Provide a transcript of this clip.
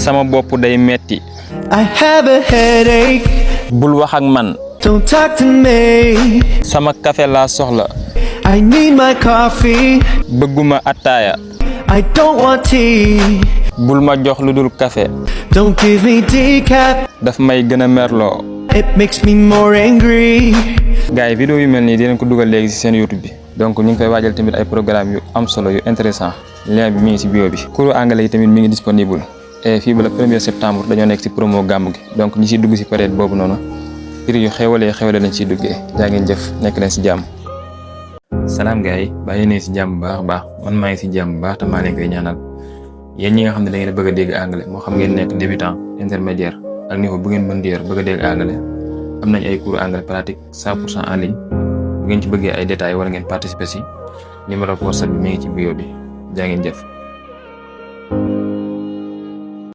sama bopp day metti. I have a headache. bul wax ak man. Don't talk to me. sama café laa soxla. I need my coffee. bëgguma attaaya. I don't want tea. bul ma jox lu dul café. Don't give me decaf. daf may gën a merloo. It makes me more angry. gars yi vidéo yu mel nii dinañ ko dugal léegi ci seen YouTube bi donc ñu ngi koy waajal tamit ay programme yu am solo yu intéressant lien bi mi ngi ci bio bi. cours anglais yi tamit mi ngi disponible et fii ba le 1er septembre dañoo nekk ci promo gàmmu gi donc ñi ciy dugg ci période boobu noonu prix yu xewale lañ ciy duggee jaa ngeen jëf nekk leen ci jàmm. salaam gars yi bàyyi ne ci jàmm bu baax a baax man maa ngi ci jàmm bu baax te maa leen koy ñaanal yéen ñi nga xam ne da ngeen a bëgg a dégg anglais moo xam ngeen nekk débutant intermédiaire ak niveau bu ngeen mën di yor bëgg a dégg anglais am nañ ay cours anglais pratique 100% en ligne bu ngeen ci bëggee ay détails wala ngeen participer ci numéro WhatsApp bi mi ngi ci bio bi jaa ngeen jëf.